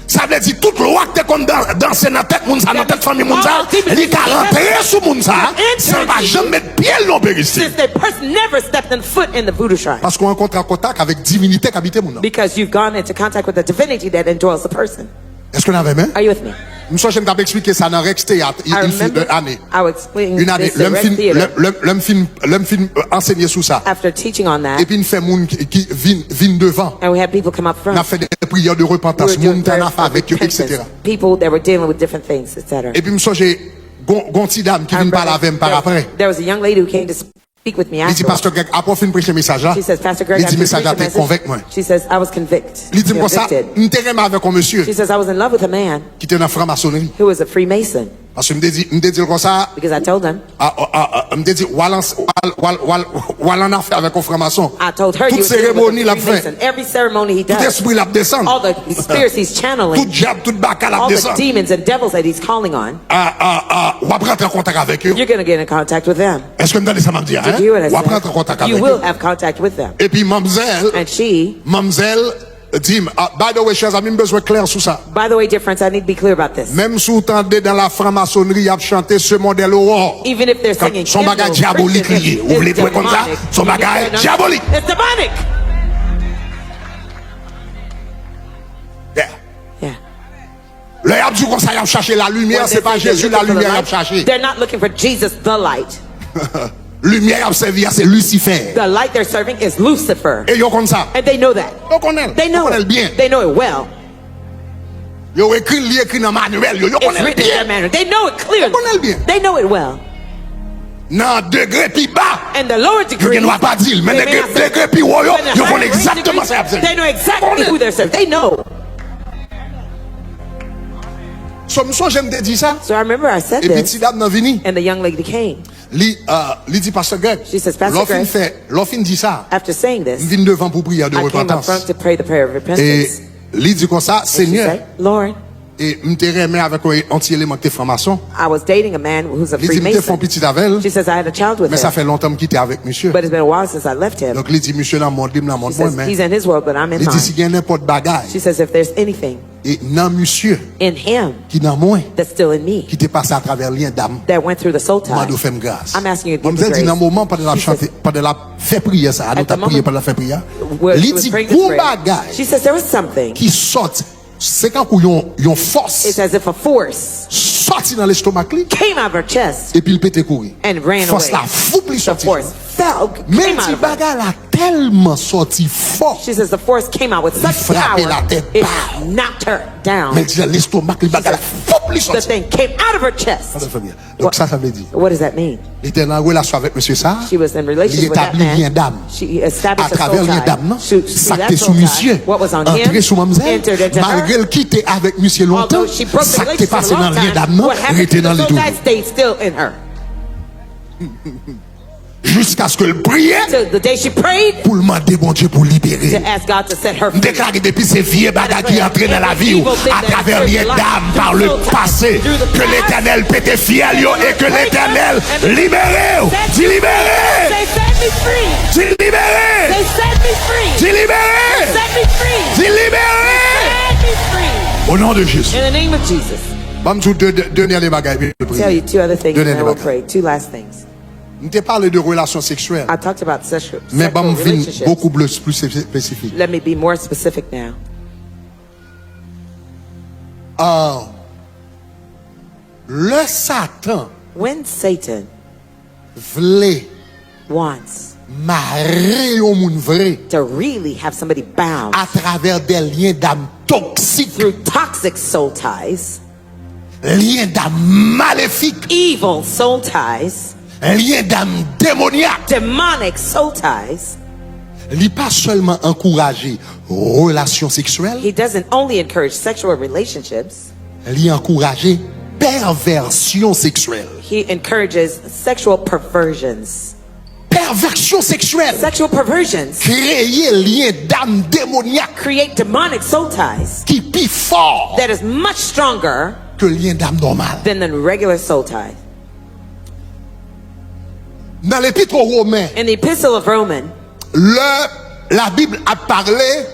Sa vle di tout lwa k te konn dan- danse nan tèt moun sa, nan tèt fanmi moun sa, li ka rantre sou moun sa, san l pa janm met pye l nan peristil. Since the person never stepped in foot in the voodoo shrine. Paske w antre an kontak avèk divinite k abite moun nan. Because you've gone into contact with the divinity that indwells the person. Èske n avè m? Are you with me? M sonje m t ap eksplike sa nan Rex Teyat, I remember ane. I was explaining Yon ane, this lè at m Rex fin, lè, Theater. lè, lè m fin, lè m fin euh, ansenye sou sa. After teaching on that, Epi n fè moun ki, ki vin, vin devan. and we had people come up front. N ap fè de priyè de We were repantans, doing moun t ann prayers afè of avèk yo, repentance. Etsetera. People that were dealing with different things, et cetera. Epi m sonje, gon, gon ti dam ki I vin pale avè m pa remember apre. there, there was a young lady who came to speak with me Li di, afterwards. Pastè Greg, apre w fin preche mesaj la, She says, Pastor Greg, li after di, you mesaj preach la the te konvenk message, mwen. She says, I was convict, Li di m konsa, convicted. M te renmen avèk yon mesye She says, I was in love with a man ki te nan franmasonri. Who was a Freemason. Paske m te di, m te di l konsa, Because I told him, a, a, a, a, m te di, w al an, w al, w al, w al, w al ann afè avèk yon franmason. I told her Tout you were dealing seremoni with l a ap fè, Freemason. Every ceremony he tout does, espri l ap desann, all the spirits he's tout channeling, dyab, tout baka l ap all the desann. Demons and devils that he's calling on, A, a, a, w ap rantre an kontak avèk yo. You're going to get in contact with them. Èske m tande sa m ap di a? Did you hear what I W ap rantre an said? kontak You avèk will yo. Have contact with them. Epi manmzèl, And she, manmzèl di m, ah, by the way, chers amis, m bezwen klè sou sa. By the way, dear friends, I need to be clear about this. Menm si w tande dans la franc-maçonnerie y ap chante ce modèle aurore. Even if they're singing Son bagay hymnals, dyabolik li Christian ye. hymns, Ou vle t wè konn sa? Demonic. Son bagay dyabolik. It's demonic. Yeah. Yeah. Lè y ap di konsa y ap chache la limyè, When se they pa say they're Jezi la looking for the limyè y ap light, chache. They're not looking for Jesus, the light. Limyè y ap sèvi a se Lisifè. The light they're serving is Lucifer. E yo konn sa. And they know that. Yo konnen l. They Yo know konnen l it. Byen. They know it well. Yo ekri l, li ekri nan manyèl yo. Yo It's konnen l written in their byen. Manual. They know it clearly. Yo konnen l byen. They know it well. Nan degre pi ba, And the lower yo gen degrees, dwa pa di l. Men they may degre, not say, degre pi wo yo, but in the yo konnen higher egzakteman sa y ap degrees, sèvi. they know exactly who they're serving. They know. So, m sonje m te di sa. So I remember I said Epi this, ti dam nan vini. And the young lady came. Li, uh, li di, Pastè Greg, She says, "Pastor lè w fin Greg, fè, lè w fin di sa, After saying this, m vin devan pou priyè de I came up repantans. Front to pray the prayer of E repentance. Li di konsa, And she Senyè, said, Lord, e m te renmen avèk yon, yon ti eleman ki te franmason. I was dating a man who's a Li di, m te fè yon Freemason. Pitit avè l, She says, I had a child with men sa him. Fè lontan m kite avèk misye. But it's been a while since I left him. Donk, li di, Misye nan mond li, m nan She mond says, mwen, men He's in his world, but I'm in Li di, Si mine. Gen nenpòt bagay She says, If there's anything e nan misye in him ki nan mwen, that's still in me, ki te pase atravè lyen dam, that went through the soul m mande w tie, fè m gras. I'm asking you to give me Manmzèl di, grace. Nan moman pandan l ap She says, chante, pandan l ap fè priyè sa a, nou At t ap the priye moment pandan l ap fè priyè a, where li she was di, praying this Gon prayer, bagay she says, There was something. Ki sòti, se kankou yon, yon fòs. It's as if a force Sòti nan lestomak li, came out of her chest epi l pete kouri. And ran Fòs away. la, foup, li The sòti. Force fell, Men came l out di, of her. Bagay la tèlman sòti fò. She says the force came out with Li such frape power, la tèt, it pow! knocked her down. Men l di, Lestomak li, bagay la, foup, li The sòti. Thing came out of her chest. Sa fè byen. Donk, sa, sa vle di. What does that mean? Li te nan relasyon avèk mesye sa a, She was in li relationship with that etabli lyen man. dam. She established a Atravè soul lyen tie. dam nan, She, through sa k that te sou soul misye, tie, what was on him antre sou manmzèl, entered into her. Malgre l kite avèk misye lontan, Although she broke the sa k te relationship pase a long nan lyen time, dam nan what happened rete to the nan li soul tie toujou. Stayed still in her. Jiskaske l priye Till the day she prayed pou l mande Bondye pou l libere to l. Ask God to set her M free. Deklare depi se vye bagay ki antre nan lavi w atravè lyen dam par le passé, ke Letènèl pete fyèl yo e ke Letènèl libere w. Di libere! Say, set me free. Di libere! Say, set me free. Di libere! Set me free. Di libere! Set me free. O non de Jezi. In the name of Jesus. Ban m di w de, de, de dènye bagay, epi nou Tell you priye. Two other things, De and dènye then we'll bagay. Pray. Two last things. M te pale de relasyon seksyèl. I talked about sexual, Men ban sexual m vin relationships. Bokou plis, plis espe-, espesifik. Let me be more specific now. Ah, lè Satan When Satan vle wants mare yon moun vre to really have somebody bound atravè de lyen dam toksik, through toxic soul ties, lyen dam malefik, evil soul ties, lyen dam demonyak. Demonic soul ties. Li pa sèlman ankouraje relasyon seksyèl, He doesn't only encourage sexual relationships, li ankouraje pèvèsyon seksyèl. He encourages sexual perversions. Pèvèsyon seksyèl Sexual perversions kreye lyen dam demonyak create demonic soul ties ki pi fò that is much stronger ke lyen dam nòmal. Than the regular soul tie. Nan Lepit o Women, In the Epistle of Romans, lè Labib ap pale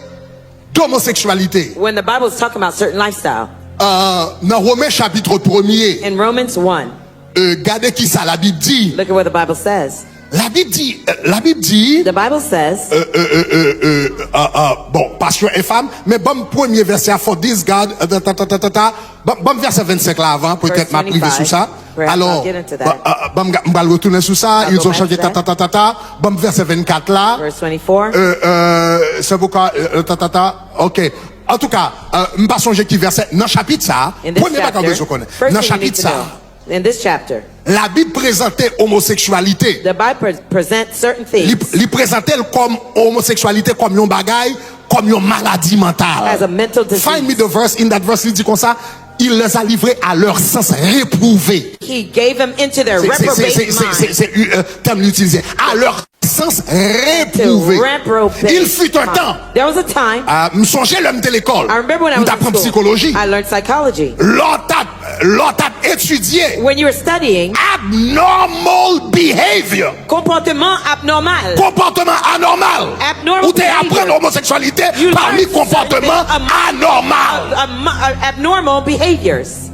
d'omoseksyalite, when the Bible is talking about certain lifestyle, euh, nan Women chapit premye, in Romans one, euh, gade ki sa Labib di. Look at what the Bible says. Labib di, euh, Labib di, The Bible says, euh, euh, euh, euh, euh, ah, ah, bon, passion e fanm, men ban m premye vèsè a, for this God, euh, ta, ta, ta, ta, ta, ban, ban m vèsè vennsenk la avan, petèt m ap rive sou sa. Perhaps I'll Alò, get into ban- that. ah, ah, ban m ga- m pral retounen sou sa, I'll ils go ont back changé to ta, that. ta, ta, ta, ta, ban m vèsè vennkat la, Verse twenty-four. euh, euh, c'est pourquoi, euh, ta, ta, ta, ta, ok. Antouka, euh, m pa sonje ki vèsè, nan chapit sa, In this premye bagay w chapter, bezwen konnen, first nan thing you need chapit to sa, know, in this chapter, Labib prezante omoseksyalite. The Bible pre- presents certain Li, things. Li prezante l kòm omoseksyalite, kòm yon bagay, kòm yon maladi mantal. As a mental disease. Find me the verse in that verse, li di konsa, il les a livrés à leur sens réprouvé. He gave him into their Se- se- se- reprobate se- se- se- mind. se- euh, tèm li itilize. À leur sens réprouvé. To reprobate Il fut un mind. Temps. There was a time. Ah, m sonje lè m te lekòl. I remember when I M was t ap in pran school. Psikoloji. I learned psychology. Lè w t ap, lè w t ap etidye When you were studying, abnormal behavior, comportement abnormal. Konpòtman anòmal. Abnormal Ou te behavior. Aprann omoseksyalite You pami learn something konpòtman am- anòmal. Am- uh, abnormal behaviors.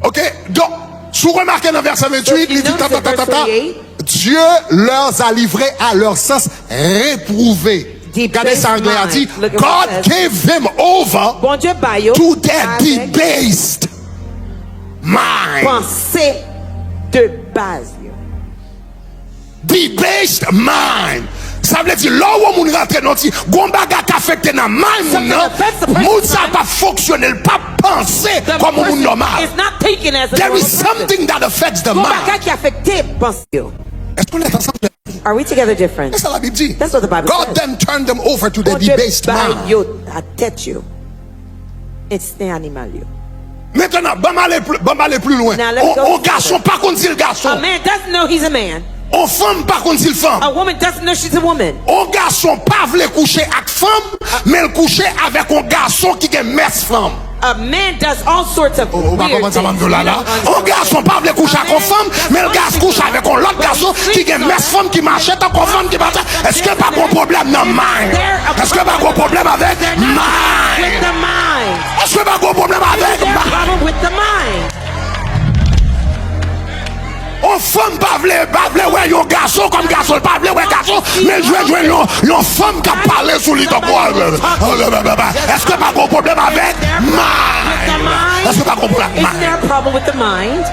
Ok? Donk, si w remake nan vèsè So venntuit, if you li di ta notice ta in ta ta verse ta, twenty-eight, Dieu les a livrés à leur sens réprouvé. Debased Gade sa anglè a di, mind. Look at what it God says. Gave them over Bondye ba yo To their avèk debased mind. Panse de baz yo. Debased mind. Sa vle di, lè w wè yon moun rantre nan ti, gon bagay k afekte nan mind moun nan, Something affects the person's moun sa mind. P ap fonksyone, l p ap panse The kòm yon moun person nòmal. Is not thinking as a There normal is something person. That affects the Gon mind. Bagay ki afekte panse yo. Èske w nèt ansanm? Are we together, different? Se sa Labib di. That's what the Bible God says. Then turned them over to the Bondye debased bay mind. Yo a tèt yo. Ensten animal yo. Mentnan, ban m ale pli, ban m ale pli lwen. Now, let me On, go on gason pa konn si l A gason. Man doesn't know he's a man. On fanm pa konn si l fanm. A woman doesn't know she's a woman. On gason pa vle kouche ak fanm, men l kouche avèk on gason ki gen mès fanm. A man does all sorts of Ou ou pa weird konprann sa m ap di w la la? things. On gason pa vle kouche ak on fanm, men l gas kouche avèk on lòt gason ki gen mès fanm, ki mache tankou on fanm, ki mache. Èske pa gon pwoblèm nan mind? Èske pa gon pwoblèm avèk They're not with mind? The mind. Èske pa gon pwoblèm avèk There's a mind? Problem with the mind. On fanm pa vle, pa vle wè yon gason kòm gason, l pa vle wè gason, men l jwe jwe yon, yon fanm k ap pale sou li tankou. Èske pa gon pwoblèm avèk mind? Èske pa gon pwoblèm avèk Is mind? There a problem with the mind?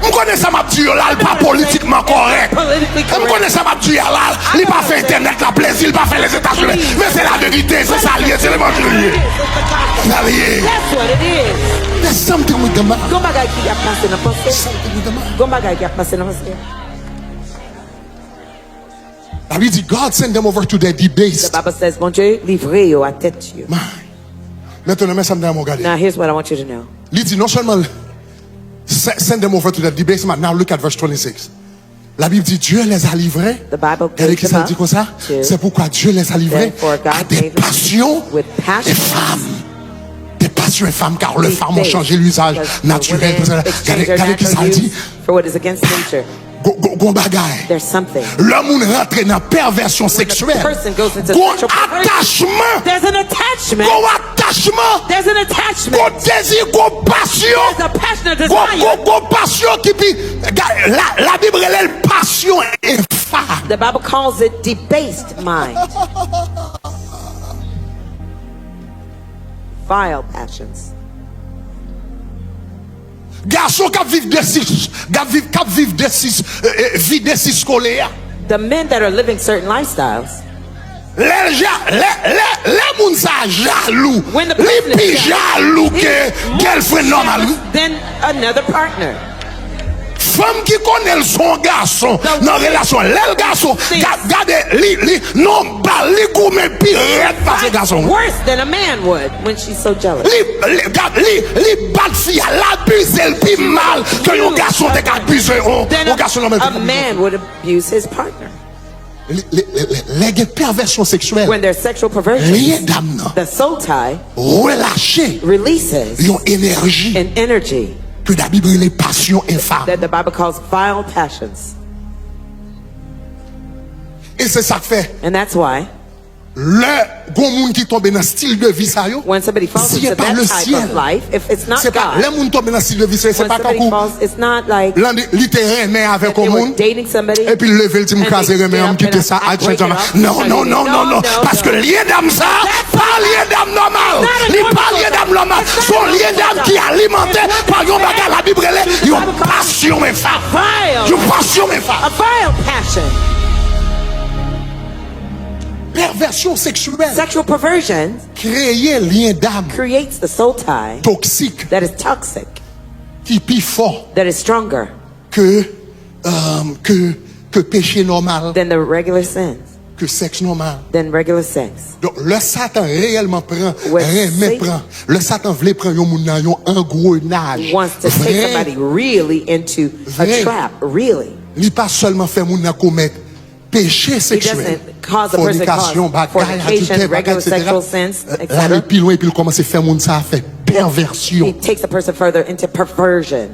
M konnen sa m ap di yo la, l pa politikman kòrèk. M konnen sa m ap di yo la, li pa fè entènèt la plezi, li pa fè Lèzetazini. Men se laverite, se sa l ye, se levanjil li ye. Sa l ye. That's what it is. There's something with the mind. Gon bagay ki ap pase nan panse. Something with the mind. Gon bagay ki ap pase nan panse. Labib di, God send them over to their The debased Bible says, Bondye livre yo a tèt yo. mind. Mentnan, men sa m ta renmen w gade. Now, here's what I want you to know. Li di non sèlman se- send them over to the debased mind. Now look at verse twenty-six. Labib di, Dieu les a livrés. The Bible Gade gave ki them sa l up di konsa. to C'est pourquoi Dieu les a livrés Therefore, God à des gave them passions with passion. Et femmes. Des passions et femmes, car les femmes ont Debased. Changé l'usage Because the naturel. women exchange Gade, their gade ki sa natural l di. Use for what is against nature. Gon- gon- Gon bagay. There's something. Lè moun rantre nan pèvèsyon When the seksyèl, person goes into gon sexual perversion, atachman. There's an attachment. Gon atachman. There's an attachment. Gon dezi, gon pasyon. There's a passion, a Gon, desire. Gon, gon pasyon ki pi. Ga- La, Labib rele l pasyon enfam. The Bible calls it debased mind. Vile passions. Gason k ap viv desi, k ap viv, k ap viv desi, eh, eh, vi desi skole a. The men that are living certain lifestyles, Lè l ja, lè, lè, lè moun sa jalou, When the li person pi is jalou ke he's more girlfriend nòmal wi. Than another partner. Fanm ki konnen l se yon gason nan relasyon, lè l gason, ga- gade li, li, non bal, li goumen pi rèd pase gason. Worse than a man would when she's so jealous. Li, li, gad, li, li bat fi a, l abize l pi mal ke yon gason te ka abize yon, yon gason nòmal. A man would abuse his partner. Lè, lè, lè, lè, lè gen pèvèsyon seksyèl, When there's sexual perversion, lyen dam nan the soul tie relache releases yon enèji an energy ke Labib rele pasyon enfam. That the Bible calls vile passions. E se sa k fè And that's why Lè gon moun ki tonbe nan stil de vi sa yo, When somebody falls si e into pa that le type syèl, of life, if it's not se pa God, lè moun tonbe nan stil de vi sa yo, se when pa somebody tankou falls, it's not like lè li te renmen avèk if they yon were moun, dating somebody epi l leve l di m and kraze they renmen get an, m up and kite I, sa, I al break it chanje off. Non, and non, they non, non, no, non. No, Paske no. Lyendam sa, that's pa not lyendam nòmal. Not a Li pa normal lyendam thing. Nòmal. It's not Se yon a normal lyendam thing. Ki alimante It's pa yon nothing bagay Labib rele to the yon Bible calls pasyon enfam. Vile. Yon pasyon enfam. A vile passion. Pèvèsyon seksyèl Sexual perversion kreye lyendam creates the soul tie toksik that is toxic, ki pi fò that is stronger ke, um, ke, ke peche nòmal, than the regular sins, ke sèks nòmal. Than regular sex. Donk, lè Satan reyèlman pran, When renmen Satan pran, lè Satan vle pran yon moun nan yon angrenaj, wants to take vrè, somebody really into a vrè, trap, really. Li pa sèlman fè moun nan komèt peche He seksyèl, doesn't cause a person to fònikasyon, cause bagay, fornication, adiltè, bagay, regular et cetera. Sexual sins, L ale et cetera. Pi lwen, epi l kòmanse fè moun sa a fè pèvèsyon. He takes a person further into perversion.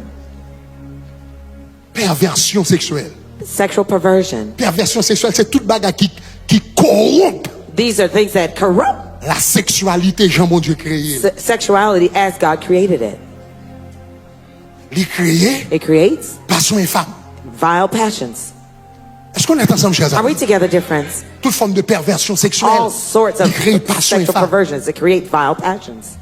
Pèvèsyon seksyèl. Sexual perversion. Pèvèsyon seksyèl, se tout bagay ki, ki kowonp These are things that corrupt la seksyalite jan Bondye kreye l. Se-, sexuality as God created it. Li kreye It creates pasyon enfam. Vile passions. Èske nou ansanm, chè zanmi? Are we together, dear friends? Tout fòm de pèvèsyon seksyèl, All sorts of li kreye pasyon sexual enfam. Perversions that create vile passions.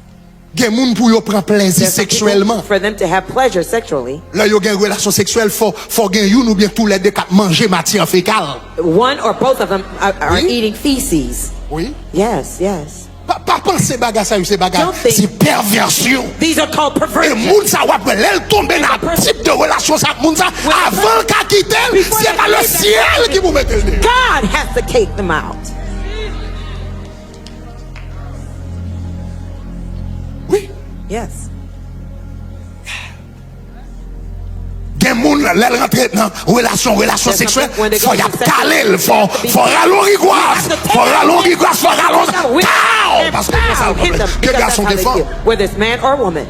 Gen moun pou yo pran plezi There's some people seksyèlman. For them to have pleasure sexually. Lè yo gen relasyon seksyèl, fò, fò gen youn oubyen toulède k ap manje matyè fekal. One or both of them are, are Wi. Eating feces. Wi. Yes, yes. Pa, pa panse bagay sa yo se bagay, Don't think se pèvèsyon. These are called E perversion. Moun sa w ap wè lè l tonbe nan tip de relasyon sa ak moun sa, When avan l ka kite l, before se they pa le leave that syèl ki pou mete l deyò. God has to take them out. Wi. Yes. Gen moun, lè l rantre nan relasyon, relasyon There's seksyèl, something when they go fò y ap into sexual kale l, fò, relationship, fò rale yon rigwaz, you have to take fò rale yon rigwaz, fò rale yon, with pow! Paske konsa l pwoblèm. Hit them Ke because that's gason how ke they fanm. Feel, whether it's man or woman.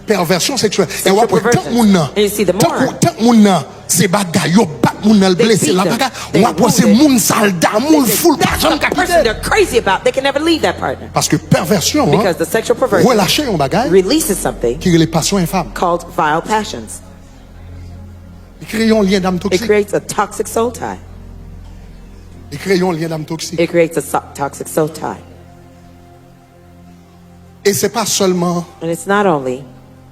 Pèvèsyon seksyèl. E w ap wè tank moun nan, And you see the more tank, tank moun nan, se bagay, yo bat moun nan, l blese, la bagay, w ap wè se moun sa l damou, l fou, l pa janm ka kite. That's the person they're crazy about. They can never leave that partner. Paske pèvèsyon an, Because the sexual perversion relache yon bagay releases something ki rele pasyon enfam. Called vile passions. Li kreye yon lyen dam It toksik. Creates a toxic soul tie. Li kreye yon lyen dam toksik. It creates a so-, toxic soul tie. E se pa sèlman And it's not only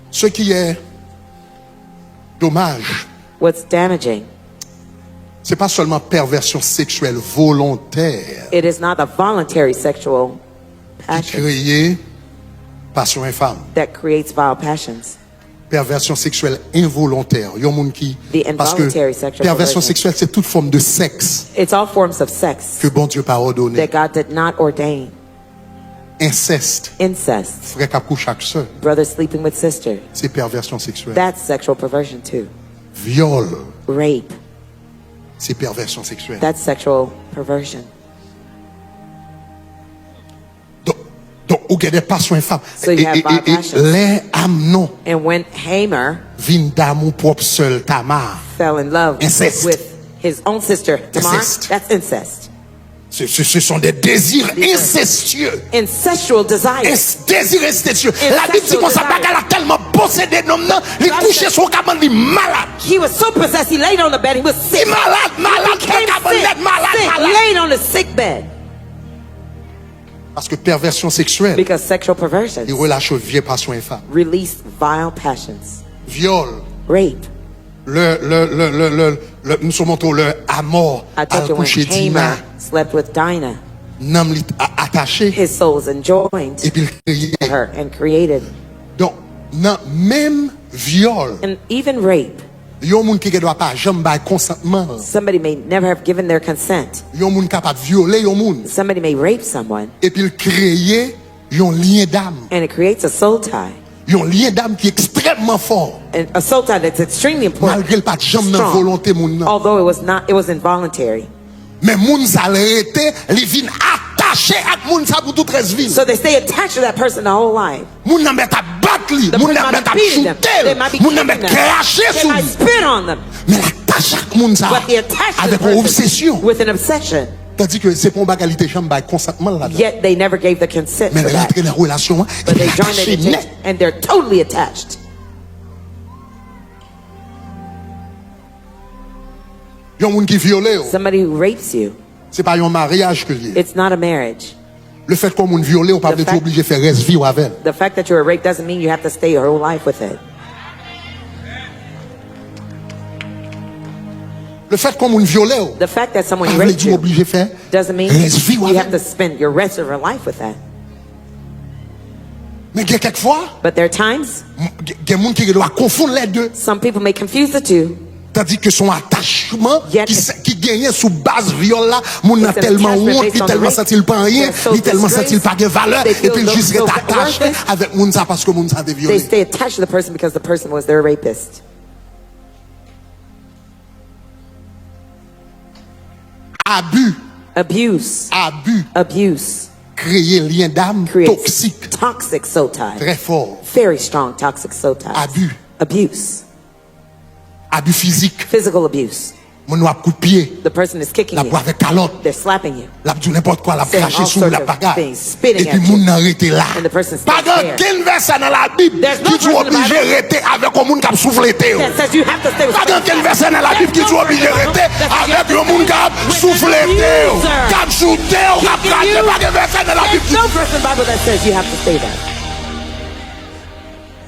ce qui est dommage. What's damaging. Se pa sèlman pèvèsyon seksyèl volontè It is not a voluntary sexual ki passion kreye pasyon enfam. That creates vile passions. Pèvèsyon seksyèl envolontè, yon moun ki, The paske involuntary sexual pèvèsyon perversion. Seksyèl se tout fòm de sèks It's all forms of sex ke Bondye pa òdone. That God did not ordain. Ensèst, Incest. Frè k ap kouche ak sè, Brother sleeping with sister. Se pèvèsyon seksyèl. That's sexual perversion too. Vyòl, Rape. Se pèvèsyon seksyèl. That's sexual perversion. Donk, donk, ou gen de pasyon enfam. So you have vile passions. Lè Amnon And when Haman vin damou pwòp sè l Tamar, fell in love incest. With his own sister, Tamar, incest. That's incest. Ce, ce, ce sont des désirs incestueux. Incestual desires. Ins-, désir incestueux. Labib di konsa, bagay la tèlman posede nonm nan, li kouche sou kabann, li malad. He was so possessed, he laid on the bed, he was sick. Li malad, malad, nan kabann, nèt malad, sick, malad. Laid on a sick bed. Paske pèvèsyon seksyèl, Because sexual perversions li relache vye pasyon enfam. Release vile passions. Vyòl. Rape. Lè, lè, lè, lè, lè, lè, m sou montre w lè Amò al kouche Dina. I told you when Tamar slept with Dinah, nanm li a-, atache, his soul is enjoined epi l kreye. To her and created. Donk, nan menm vyòl, And even rape, yon moun ki gendwa pa janm bay konsantman l, somebody may never have given their consent. Yon moun kapab vyole yon moun, Somebody may rape someone, epi l kreye yon lyen dam. And it creates a soul tie. Yon lyen dam ki ekstrèmman fò. And a soul tie that's extremely important. Malgre l pa t janm nan volonte moun nan. Although it was not, it was involuntary. Men moun sa l rete, li vin atache ak moun sa pou tout rès vi l. So they stay attached to that person the whole life. Moun nan mèt ap bat li, moun nan mèt ap choute l, moun nan mèt krache sou li. The person might be kicking them. They might be kicking them. They might spit on them. Men l ap Chak moun sa But they attach to the avèk yon person obsesyon. With an obsession. Tandis que c'est pas un bagage li te janm bay konsantman l ladan. Yet they never gave the consent Men for l rantre that. Nan relasyon an, But li they join the atache relationship nèt. And they're totally attached. Yon moun ki vyole w, Somebody who rapes you, se pa yon maryaj ke l ye. It's not a marriage. Le fèt ke yon moun vyole w pa The vle di w fact- oblije fè rès vi w avè l. The fact that you were raped doesn't mean you have to stay your whole life with it. Le fèt ke yon moun vyole w The fact that someone pa vle raped di w you oblije fè doesn't mean rès vi w you avè have to l. Spend your rest of your life with that. Men gen kèk fwa, But there are times m- gen- gen moun ki gen dwa konfonn lè de. Some people may confuse the two. Tandis que son atachman Yet ki, se- ki genyen sou baz vyòl la, moun nan It's an tèlman attachment wont, based li on the tèlman rape. santi l pa anyen, They're so li tèlman santi l pa gen valè, They feel epi l jis so ret atache worthless. Avèk moun sa paske moun sa te They vyole. Stay attached to the person because the person was their rapist. Abi, Abuse. Abi Abuse kreye lyen dam Creates toksik toxic soul ties. Trè fò. Very strong toxic soul ties. Abi. Abuse. Abi fizik. Physical abuse. Moun nan ap kout pye. The person is kicking L ap you. Bwè avèk kalòt. They're slapping you. L ap di w nenpòt kwa, l ap Saying krache all sou l, l sorts ap of bagay. things, spitting Epi at moun you. Nan rete la. And the person stays Pa gen there. Okenn vèsè nan Labib There's no ki di w verse in the oblije Bible rete avèk yon moun k ap souflete w. That says you have to stay with Pa gen okenn vèsè nan Labib ki di w oblije rete avèk yon moun k ap souflete w, k ap joute w, k ap krache. Pa gen vèsè nan Labib There's ki no verse in the Bible that says you have to stay there.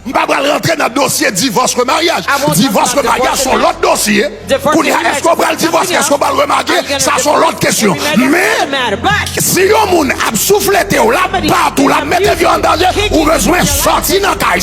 M pa pral rantre nan dosye divòs remaryaj. I won't talk Divòs about remaryaj divorce se yon and lòt dosye. Divorce Kounye a, and èske w pral marriage is divòse, something èske w pral else. remarye, Are you gonna sa se yon lòt kesyon. remarry? It doesn't Men, matter. But si yon moun ap souflete w, l ap bat ou, l ap mete vi w an danje, ou bezwen sòti nan kay.